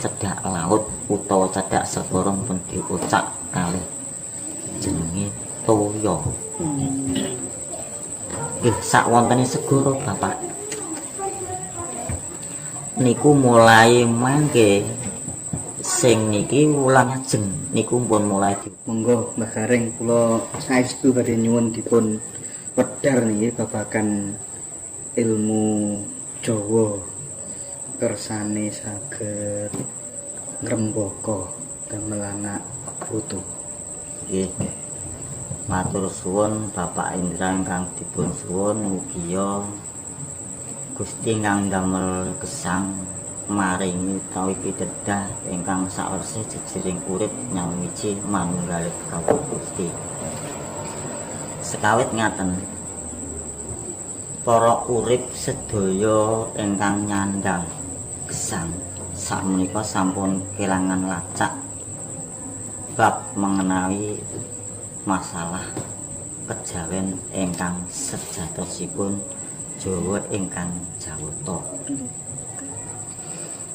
Cedhak laut utawa cedhak segara pun diucap kalih jenenge toya. Nggih, sak wontene segara, Bapak. Niku mulai mangke sing niki wulan ajeng niku pun mulai di Monggo, Mbah Gareng, kula saestu badhe nyuwun dipun wedhar niki babagan ilmu Jawa kersane saged ngrembaka damel anak putu. Nggih. Matur suwun, Bapak Indra ingkang dipun suwun, mugia Gusti ingkang damel gesang maringi utawi pitedah ingkang sawerse jejering urip nyawiji manunggaling kawula Gusti. Sekawit ngaten, para urip sedaya ingkang nyandang gesang sakmenika sampun kelangan lacak bab mengenai masalah kejawen ingkang sejatosipun Jawa ingkang Jawata.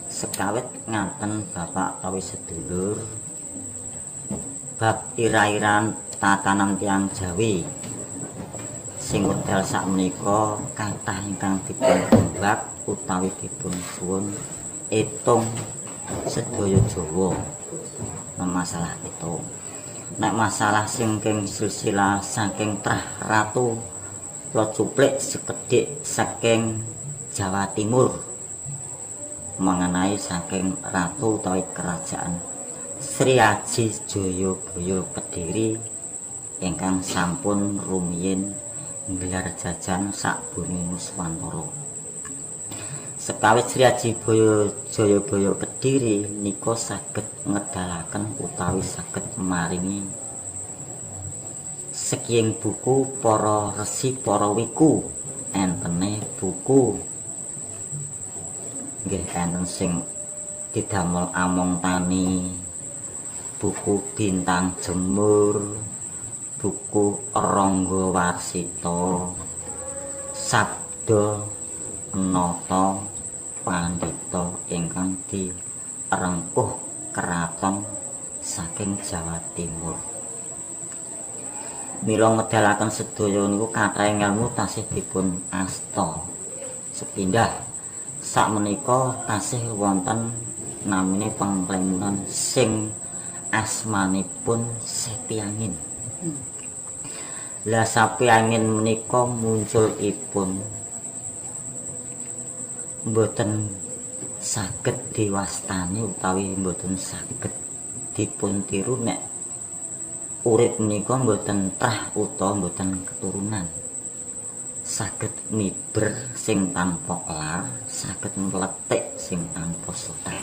Sekawit ngaten, Bapak utawi sedulur, bab ira-iran tatanan tiyang Jawi sing wekdal sakmenika kathah ingkang dipun tembak utawi dipun suwun etung sedaya Jawa masalah itu. Nek masalah sing silsilah saking trah ratu kula cuplik sekedhik saking Jawa Timur mengenai saking ratu utawi kerajaan Sri Aji Jayabaya Kediri ingkang sampun rumiyin nggelar jajan sak bumi Nuswantara. Sekawit Sri Aji Jayabaya Kediri nika saged ngedalaken utawi saged maringi sekiying buku para resi para wiku, entene buku nggih enten sing didamel Among Tani, buku Bintang Jemur, buku Rangga Warsita, Sabda Nata Pandita ingkang direngkuh keraton saking Jawa Timur. Mila ngedalaken sedaya niku kathah ngelmu tasih dipun asta. Sepindah sakmenika tasih wonten namine panglemunan sing asmanipun Sepi Angin. Lah, sapi angin menika munculipun mboten saged diwastani utawi mboten saged dipun tiru nek urip menika mboten trah utawa mboten keturunan. Saged miber sing tanpa kelar, saged mletik sing tanpa sotan.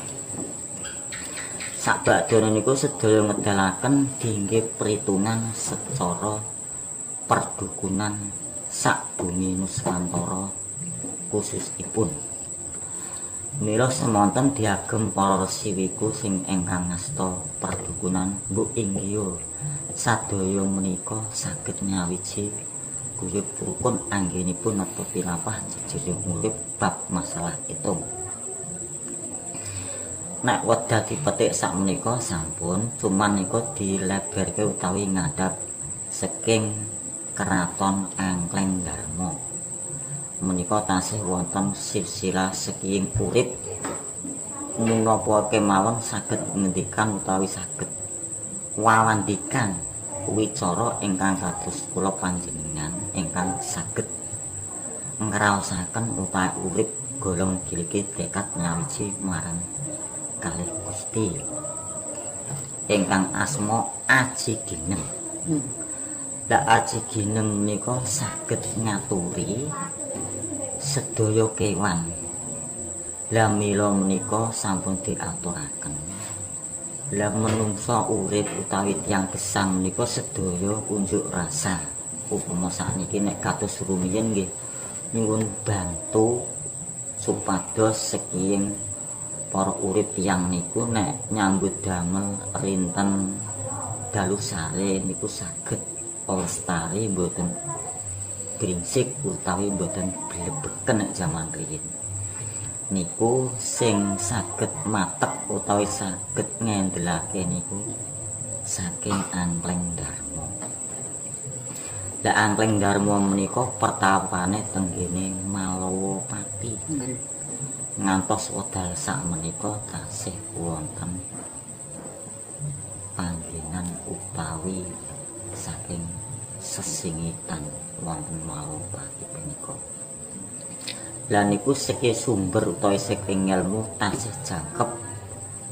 Sabakdane niku sedaya ngedalaken dingge perhitungan secara perdukunan sak bumi Nuswantara khususipun. Mila semonten diagem para resi wiku sing ingkang ngasta perdukunan mbok inggih sadaya menika saged nyawiji guyub rukun anggenipun netepi lampah jejering urip bab masalah hitung. Nek wekdal dipetik sakmenika sampun, cuman nika dileberke utawi ngadhap saking Keraton Angkleng Darma. Menika tasih wonten silsilah sekiying urip menapa kemawon saged ngendikan utawi saged wawandikan wicara ingkang kados kula panjenengan ingkang saged ngraosaken utawi urip golong giliki tekad nyawiji marang kalih Gusti ingkang asma Aji Gineng. Lah, Aji Gineng menika saged ngaturi sedaya kewan. Lah, mila menika sampun diaturaken. Lah, menungsa urip utawi tiyang gesang menika sedaya unjuk rasa. Upama sakniki nek kados rumiyin nggih nyuwun bantu supados sekiying para urip tiyang niku nek nyambut damel rinten dalu sare niku saged lestari, mboten gringsik utawi mboten blebeken nek jaman riyin. Niku sing saged matek utawi saged ngendelake niku saking Angkleng Darma. Lah Angkleng Darma menika pertapane tenggene Malawapati. Nggih. Ngantos wekdal sakmenika tasih wonten panggenan utawi saking sesingitan wonten Malawapati punika. Lah niku saking sumber utawi saking ilmu tasih jangkep,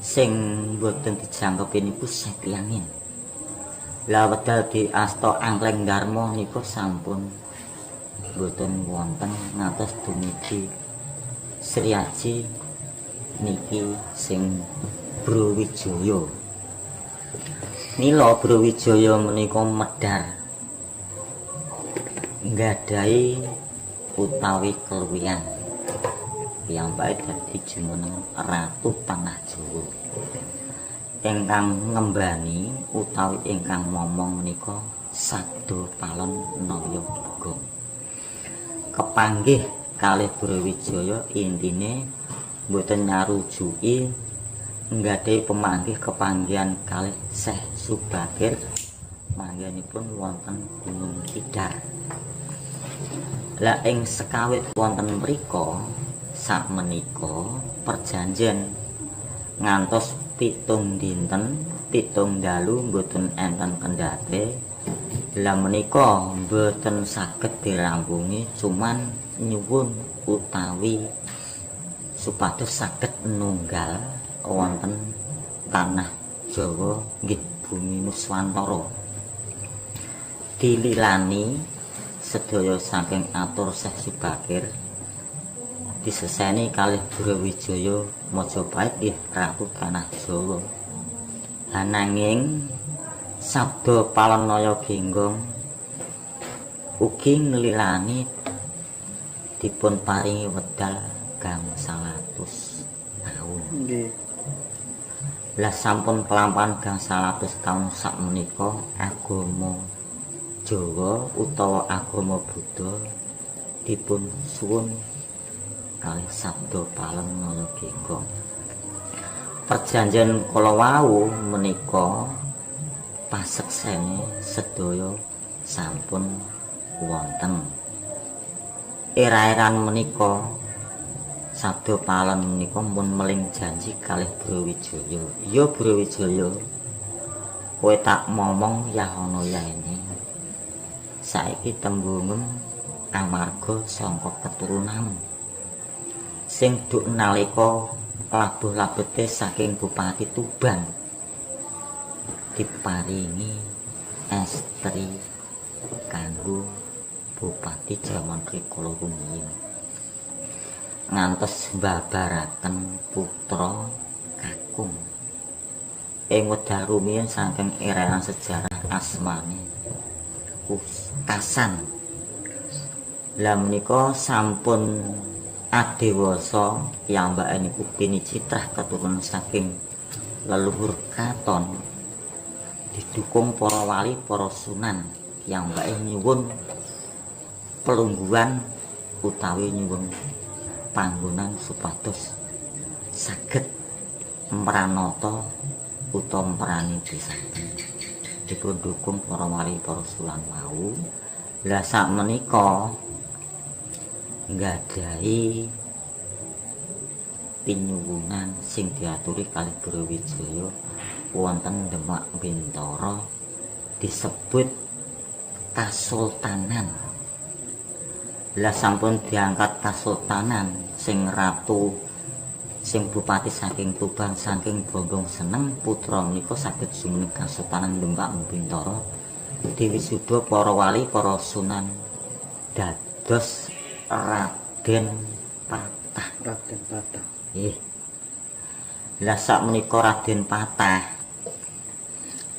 sing mboten dijangkepi niku Setyangin. Lah wekdal diasta Angkleng Darma niku sampun mboten wonten ngantos dumugi Sri Aji niki sing Brawijaya. Mila Brawijaya menika medhar nggadahi utawi keluwihan piyambake dadi jumeneng Ratu Tanah Jawa. Ingkang ngembani utawi ingkang momong menika Sabda Palon Naya Genggong. Kepanggih kalih Brawijaya intine mboten nyarujuki nggadahi pemanggih kepanggihan kalih Syekh Subakir manggenipun wonten Gunung Tidar. Lah ing sekawit wonten mriku sakmenika perjanjian ngantos 7 dinten 7 dalu mboten enten kendhate. Lah menika mboten saged dirampungi, cuman nyuwun utawi supados saged nunggal wonten tanah Jawa nggih bumi Nuswantara. Dililani sedaya saking atur Syekh Subakir diseseni kalih Brawijaya Majapahit nggih Ratu Tanah Jawa. Ananging Sabda Palon Naya Genggong ugi nglilani dipun paringi wedal gangsal atus taun. Nggih. Lah sampun kelampahan gangsal atus taun sakmenika agama Jawa utawa agama Buddha dipun suwun kalih Sabda Palon Naya Genggong. Perjanjian kala wau menika paseksene sedaya sampun wonten. Era-eran menika Sabda Palon menika pun meling janji kalih Brawijaya. Ya Brawijaya, kowe tak momong yah ana yaene. Saiki tembungem amarga sangka keturunanmu sing duk nalika labuh labete saking Bupati Tuban diparingi estri kanggo bupati jaman rikala rumiyin ngantos mbabaraken putra kakung ing wekdal rumiyin saking erean sejarah asmane Kasan. Lah menika sampun adewasa piyambake niku pinicitrah keturunan saking leluhur katon didukung para wali para sunan piyambake nyuwun pelungguhan utawi nyuwun panggonan supados saged mranata utawa mrani desaten. Dipun dukung para wali para sunan wau. Lah sakmenika nggadahi pinyuwunan sing diaturi kalih Brawijaya wonten Demak Bintara disebut Kasultanan. Lah sampun diangkat Kasultanan sing ratu sing bupati saking Tuban saking Bombong seneng putra menika saged jumeneng Kasultanan Demak Bintara diwisuda para wali para sunan dados Raden Patah. Raden Patah. Nggih. Lah sakmenika Raden Patah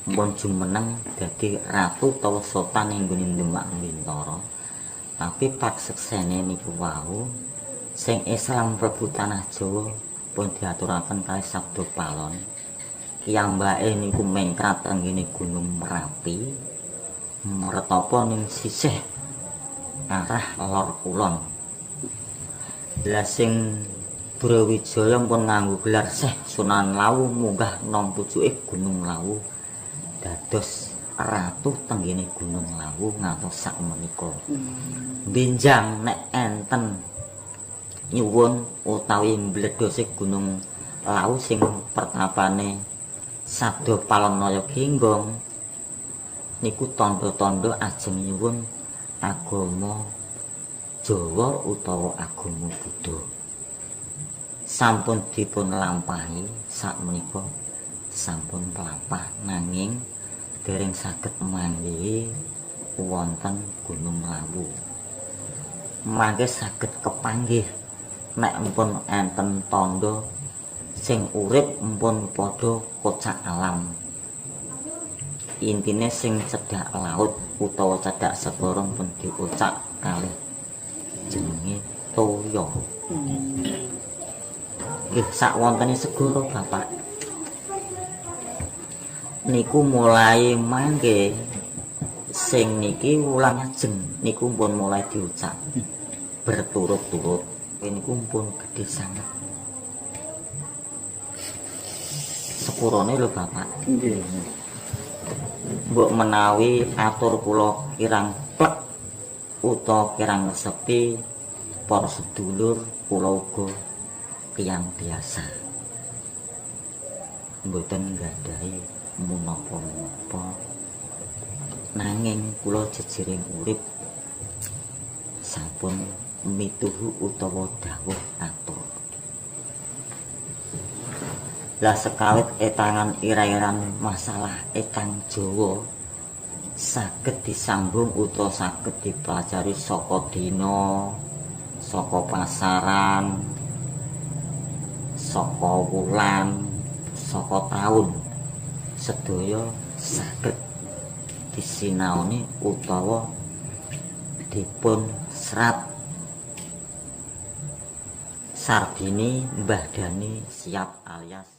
pun jumeneng dadi ratu utawa sultan ing nggone Demak Bintara. Tapi pakseksene niku wau sing Islam mlebu tanah Jawa pun diaturaken kalih Sabda Palon. Kiyambake niku mengkrat teng nggene Gunung Merapi, mretapa ning sisih arah lor kulon. Lah sing Brawijaya pun nganggo gelar Syekh Sunan Lawu munggah nang pucuke Gunung Lawu dados ratu tenggene Gunung Lawu ngantos sakmenika. Benjang nek enten nyuwun utawi mbledhose Gunung Lawu sing pertapane Sabda Palon Naya Genggong niku tandha-tandha ajeng nyuwun agama Jawa utawa agama Buddha. Sampun dipun lampahi sakmenika sampun lampah nanging dereng saged manggihi wonten Gunung Lawu. Mangke saged kepanggih nek empun enten tandha sing urip empun padha kocak alam. Intine sing cedhak laut utawa cedhak segara pun diocak kalih jenenge toya. Nggih sawontene segara Bapak. Niku mulai mangke sing niki wulan ajeng niku pun mulai diucap berturut-turut. Niku pun gedhe sanget. Sepurane lho Bapak. Nggih. Mbok menawi atur kula kirang plek utawa kirang sepi para sedulur kula uga tiyang biasa. Mboten nggadahi menapa-menapa. Nanging kula jejiring urip sampun mituhu utawa dawuh atur. Lah sekawit etangan ira-iran masalah etang Jawa saged disambung utawa saged dipelajari saka dina, saka pasaran, saka wulan, saka taun. Sedaya saged disinaoni utawa dipun serat. Sardini Mbah Dani siap alias